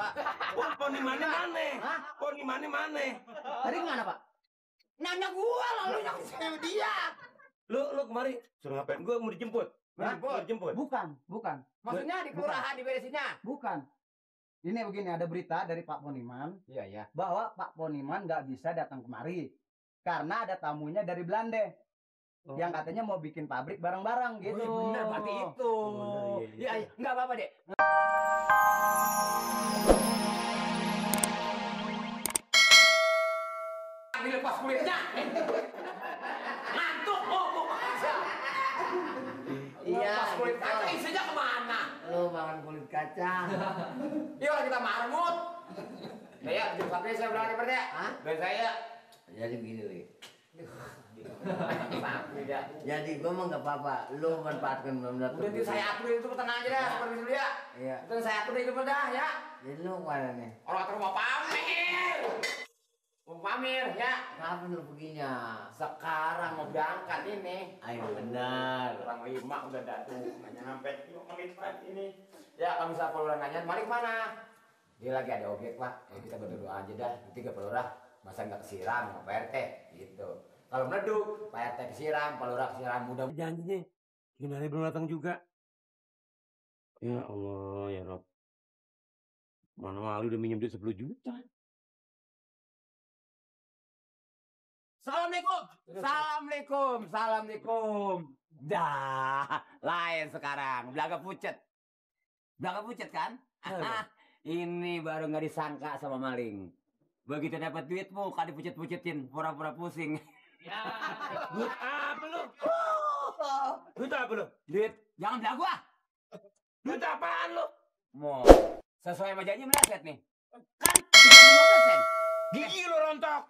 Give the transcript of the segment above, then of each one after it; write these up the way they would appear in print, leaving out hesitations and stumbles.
Pak. Poni mana? Tadi kemana, Pak? Nanya gua, lalu yang saya dia. Lu kemari suruh ngapain? Gua mau dijemput. Mau dijemput. Bukan. Maksudnya di kelurahan diberesinnya? Bukan. Ini begini, ada berita dari Pak Poniman. Iya. Bahwa Pak Poniman nggak bisa datang kemari. Karena ada tamunya dari Belanda. Yang katanya mau bikin pabrik barang-barang gitu. Oh, bener, berarti itu. Iya. Nggak apa-apa, Dek. Dilepas kulitnya. Ngantuk, mau kerja. Iya. Lepas kulit kaca, isinya kemana? Lu makan kulit kacang. Yuk kita marmut. Ya, jam sampai saya berangkat berarti ya. Hah? Biar saya. Jadi begini, Wi. Sampai ya. Jadi gua mah nggak apa-apa. Lu manfaatkan benar-benar. Udah nanti saya atur itu tenang aja dah, seperti dulu ya. Iya. Itu saya atur itu dah ya. Jadi lu kemana nih? Orang kata mau pamer. Mau pamer ya. Kapan lu perginya? Sekarang mau berangkat ini. Ayo benar. Orang 5 udah datang. Hanya sampai 5 menit lagi ini. Ya kalau bisa Pak Lurah nanya, mari kemana? Dia lagi ada objek Pak. Ya kita berdoa aja dah. Nanti ke Pak Lurah. Masa nggak kesiram sama Pak RT gitu. Kalau meleduk, Pak RT kesiram, Pak Lurah kesiram. Mudah Janjinya gini hari belum datang juga. Ya Allah ya Rob. Mana malu udah minjem duit 10 juta. Assalamualaikum. Dah, lain sekarang. Belaga pucet kan? Ini baru nggak disangka sama maling. Begitu dapat duitmu, kan dipucet-pucetin, pura-pura pusing. Ya, duit apa lu? Duit apa lu? Duit, jangan belagu ah. Duit apaan lu? Mau sesuai sama janji meleset nih. Kan 35%. Gigi lu rontok.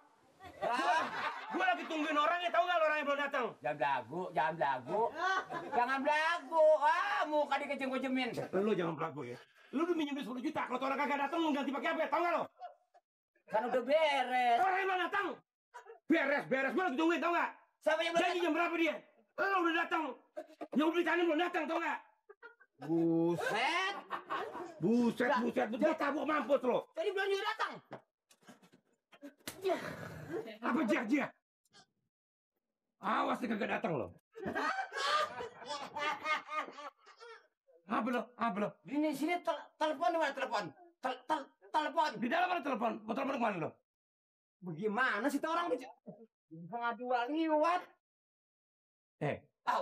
Gua lagi tungguin orangnya, tahu nggak orangnya belum datang? Jangan belagu. Jangan belagu. Muka dikejem-kejemin. Lu jangan belagu ya. Lu udah minjem duit 10 juta, kalau orang kagak datang lu ganti pakai apa? Tahu nggak lo? Kan udah beres. Orangnya belum datang. Beres. Gua lagi tungguin, tahu nggak? Siapa yang belum Janji jam berapa dia? Lu udah datang. Yang beli tanah belum datang, tahu nggak? Buset. Betul tabuk mampus lo. Tadi belum juga datang. Apa dia? Awas dia kagak datang lo. Apa lo? Di sini telepon di mana telepon? Telepon. Di dalam ada telepon. Mau telepon kemana lo? Bagaimana sih tuh orang itu? Setengah 2 lewat.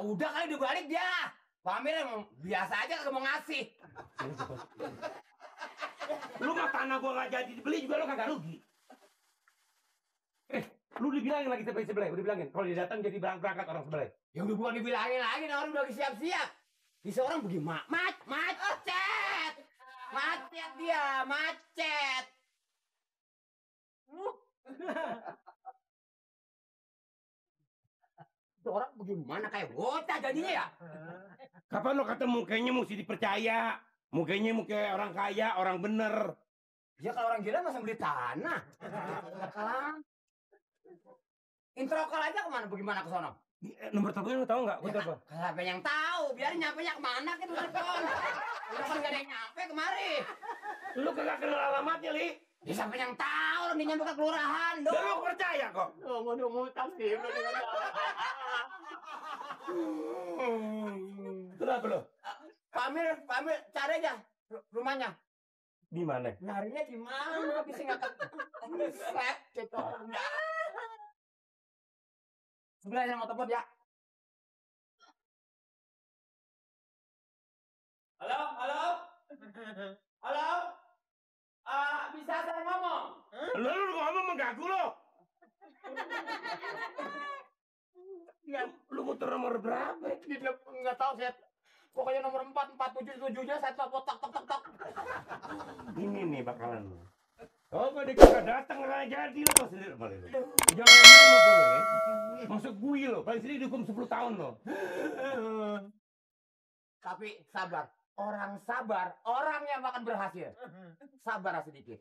Udah kali udah balik dia. Pamer emang biasa aja kagak mau ngasih. Lu mah tanah gua nggak jadi dibeli juga lo kagak rugi. Lu dibilangin lagi sebelah, udah bilangin. Kalau dia datang jadi berangkat orang sebelah. Ya udah bukan dibilangin lagi, orang udah lagi siap-siap. Bisa orang bagaimana? Macet. Macet dia, macet. Itu orang bagaimana kayak bocah jadinya ya? Kapan lo kata mukanya mesti dipercaya? Mukanya muka orang kaya, orang bener. Ya kalau orang gila masa beli tanah. Introkal aja kemana? Bagaimana ke sono? Nomor teleponnya lo tau nggak? Gue telepon. Siapa yang tahu? Biarin nyampe-nya kemana gitu telepon. Udah kan gak ada yang nyampe kemari. Lu kagak kenal alamatnya, Li. Ya siapa yang tahu? Dia nyampe ke kelurahan dong. Dan lu percaya kok? Mau ngutang sih. Kenapa lo? Pamir, cari aja rumahnya. Di mana? Nyarinya di mana? Bisa nggak set gitu. Sebelah yang mau telepon ya. Halo. Bisa saya ngomong? Lu ngomong mengganggu lo. Lu muter nomor berapa? Nggak tahu saya. Pokoknya nomor 447-nya saya tok. Ini nih bakalan. Oh, dia kagak datang nggak jadi lo pasti balik lo. Jangan main lo gue ya. Masuk gue lo, paling sini dihukum 10 tahun lo. Tapi sabar. Orang sabar, orang yang akan berhasil. Sabar sedikit.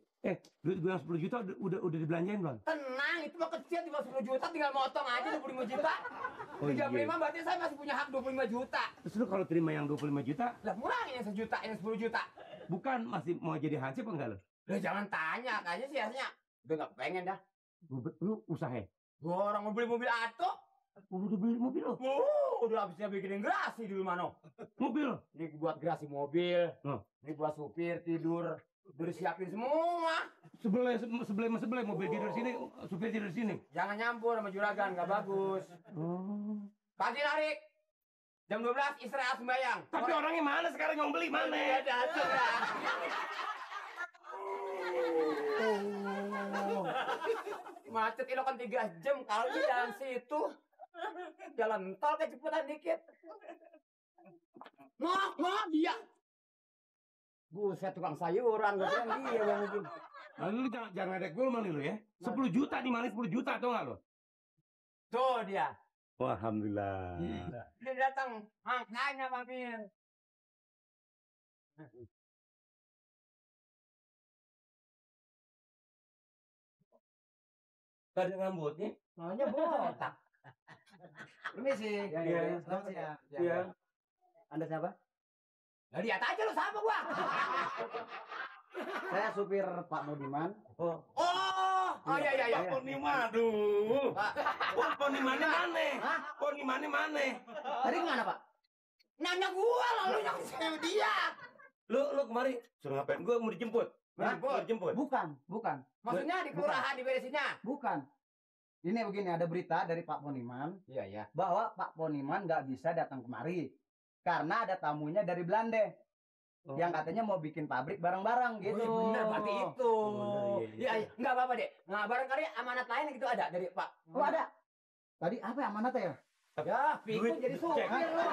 Duit gue yang 10 juta udah dibelanjain belum? Tenang, itu mah kecil, cuma 10 juta tinggal motong aja 25 juta. 35 berarti saya masih punya hak 25 juta. Terus lu kalau terima yang 25 juta? Lah murah yang 1 juta, yang 10 juta. Bukan, masih mau jadi hansip apa enggak lo? jangan tanya, kayaknya sih aslinya udah nggak pengen dah. Lu usaha? Gua orang mau beli mobil Ato. Udah beli mobil lo? Udah habisnya bikinin gerasi dulu mano. Mobil? Ini buat gerasi mobil. Ini buat supir tidur. Udah disiapin semua. Sebelah mobil tidur sini, supir tidur sini. Jangan nyampur sama juragan, nggak bagus. Pagi narik. Jam 12 istirahat sembayang. Tapi orangnya mana sekarang yang beli mana? Ya datang ya. Macet ini kan 3 jam kalau di jalan situ. Jalan tol kecepatan dikit. Nah, dia. Buset tukang sayuran, gue bilang dia bang mungkin. Lalu lu jangan ada gue mali lu ya. 10 juta nih mali 10 juta atau enggak lo? Tuh dia. Wah, alhamdulillah. Dia datang, makanya Pak Mir. Gak ada rambutnya. Maunya botak. Ini sih. Iya. Selamat siang. Iya. Anda siapa? Lah lihat aja lu sama gua. Saya supir Pak Budiman. Oh iya. Pak Poniman, aduh. Pak Poniman mana? Hah? Poniman mana? Tadi kemana Pak? Nanya gua lalu yang sama dia. Lu kemari suruh ngapain? Gue mau dijemput. Hah? Mau dijemput. Bukan. Maksudnya di kelurahan diberesinnya? Bukan. Ini begini, ada berita dari Pak Poniman Iya. bahwa Pak Poniman nggak bisa datang kemari karena ada tamunya dari Belanda yang katanya mau bikin pabrik barang-barang gitu. Oh, bener berarti itu. Iya. Iya, enggak apa-apa, Dek. Nah, barangkali amanat lain gitu ada dari Pak. Oh ada. Tadi apa ya amanatnya ya? Ya, pikun jadi supir lu.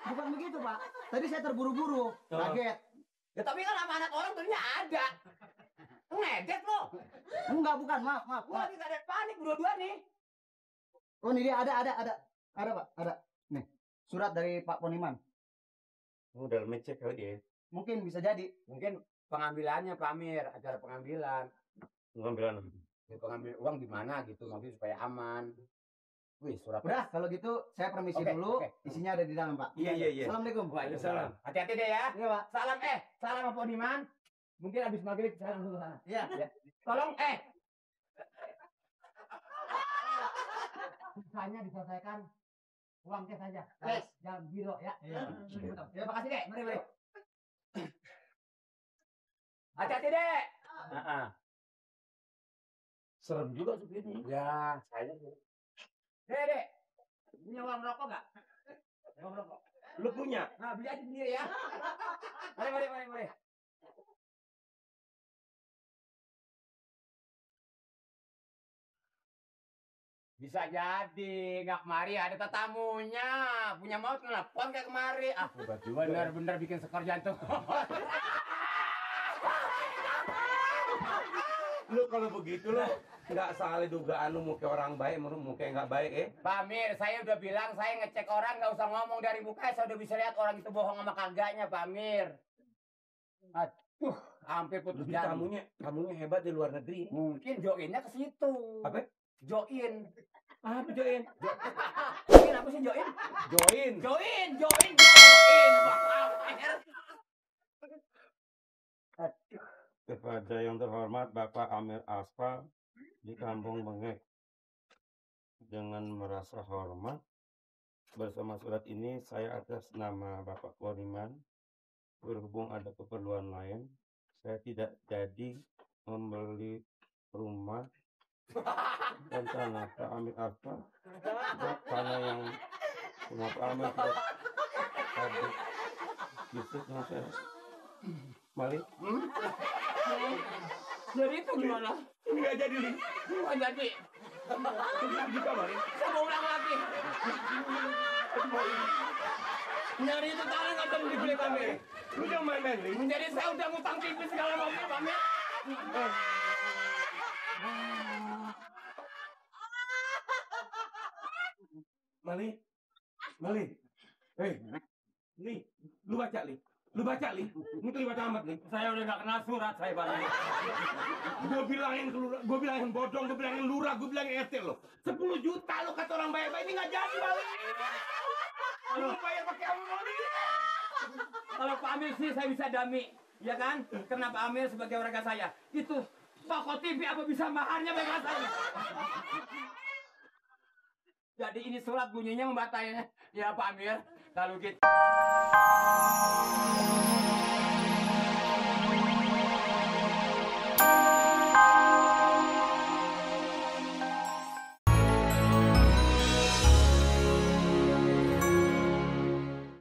Bukan begitu Pak. Tadi saya terburu-buru, kaget. Ya tapi kan amanat orang ternyata ada. Ngedek lo. Enggak, bukan. Maaf. Gua lagi ada panik berdua nih. Oh ini dia ada Pak, ada. Nih, surat dari Pak Poniman. Udah ngecek kali dia. Mungkin bisa jadi. Mungkin pengambilannya Pak Amir, acara pengambilan. Pengambilan. Ya, pengambil uang di mana gitu, maksudnya supaya aman. Wih, surat. Udah, kalau gitu saya permisi Oke, dulu. oke. Isinya ada di dalam, Pak. Iya. Assalamualaikum. Waalaikumsalam. Hati-hati deh ya. Iya, Pak. Salam apa Diman? Mungkin habis maghrib salam dulu sana. Iya. Ya. Tolong Sisanya diselesaikan uang cash saja. Cash. Jangan biro ya. Iya. Ya makasih Dek. Mari. Hati-hati Dek. Serem juga supirnya. Ya, saya sih. Dek. Punya uang rokok enggak? Uang rokok. Lu punya? Nah, beli aja sendiri ya. Mari. Bisa jadi, nggak kemari ada tetamunya. Punya maut telepon kayak kemari. Bener-bener bikin skor jantung. Lu kalau begitu lu nggak salah dugaan lu muka orang baik, muka nggak baik Pak Amir, saya udah bilang saya ngecek orang nggak usah ngomong dari muka, saya udah bisa lihat orang itu bohong sama kagaknya, Pak Amir. Aduh, hampir putus Jadi jalan. kamunya hebat di luar negeri. Mungkin joinnya ke situ. Apa? Join. Apa join? Join apa sih join? Join. Kepada yang terhormat Bapak Amir Aspal di Kampung Bengek, dengan merasa hormat bersama surat ini saya atas nama Bapak Poniman, berhubung ada keperluan lain, saya tidak jadi membeli rumah dan tanah Pak Amir Aspal, tanah yang rumah Pak Amir tidak ada gitu sama saya. Mari. Jadi itu gimana? Nggak jadi nih. Nggak jadi. Juga Mari. Saya mau ulang lagi. Nyari itu tanah nggak bisa dibeli Pak Amir. Lu jangan main-main nih. Jadi saya udah ngutang tipis segala mobil Pak Amir. Mali. Hei, nih, lu baca nih. Ini keliwat amat nih. Saya udah nggak kenal surat saya Pak Amir. Gue bilangin bodong, gue bilangin lurah, gue bilangin RT lo. 10 juta lo kata orang baik-baik ini nggak jadi Mali. Lu bayar pakai apa Mali? Kalau Pak Amir sih saya bisa dami. Ya kan? Karena Pak Amir sebagai warga saya. Itu toko TV apa bisa maharnya bagi saya? Jadi ini surat bunyinya membatayanya. Ya Pak Amir, kalau gitu.